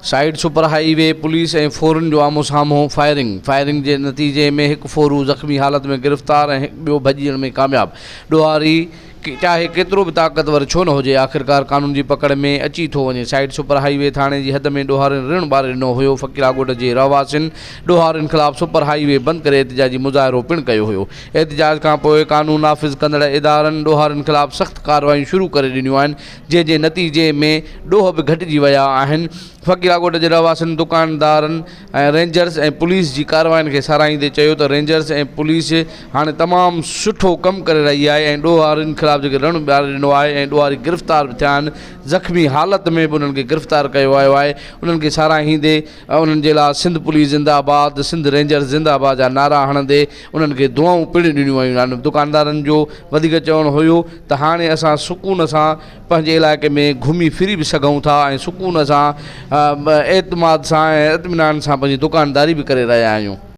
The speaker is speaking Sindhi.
Side super high V police ۽ ڦورن جو آمهون سامهون فائرنگ، فائرنگ جي نتيجي ۾ هڪ ڦورو زخمي حالت ۾ گرفتار ۽ هڪ ٻيو ڀڄڻ ۾ ڪامياب، ڏوهاري چاهي ڪيترو به طاقتور ڇو نه هجي آخرڪار قانون جي پڪڙ ۾ اچي ٿو وڃي، سائيڊ سپر هائي وي ٿاڻي جي حد ۾ ڏوهارين رڻ ٻاري ڏنو هيو، فقيرا ڳوٺ جي رهواسين ڏوهارين خلاف سپر هائي وي بند ڪري احتجاجي مظاهرو پڻ ڪيو هيو، احتجاج کانپوء قانون نافذ ڪندڙ ادارن ڏوهارين خلاف سخت ڪارروايون شروع ڪري ڏنيون آهن، جنهن جي نتيجي ۾ ڏوهه به گهٽجي ويا آهن. فقيراڳوٺ جي رهواسين، دڪاندارن ۽ رينجرز ۽ پوليس جي ڪاررواين کي ساراهيندي چيو ته رينجرز ۽ پوليس هاڻي تمام سٺو ڪم ڪري رهي آهي ۽ ڏوهارين خلاف جيڪي رڻ ٻاري ڏنو آهي ۽ ڏوهاري گرفتار به ٿيا آهن زخمي حالت ۾ به انهن کي گرفتار ڪيو ويو آهي انهن کي ساراهيندي انهن جي لاء سنڌ پوليس زنده آباد سنڌ رينجرز زنده آباد جا نعرا هڻندي انهن کي دعائون پڻ ڏنيون ويون آهن دڪاندارن جو وڌيڪ چوڻ هيو ته هاڻي اسان سڪون سان پنهنجي علائقي ۾ گهمي ڦري به سگهون ٿا ۽ سڪون سان اعتماد سان ۽ اطمينان سان پنهنجي دڪانداري به ڪري رهيا آهيون.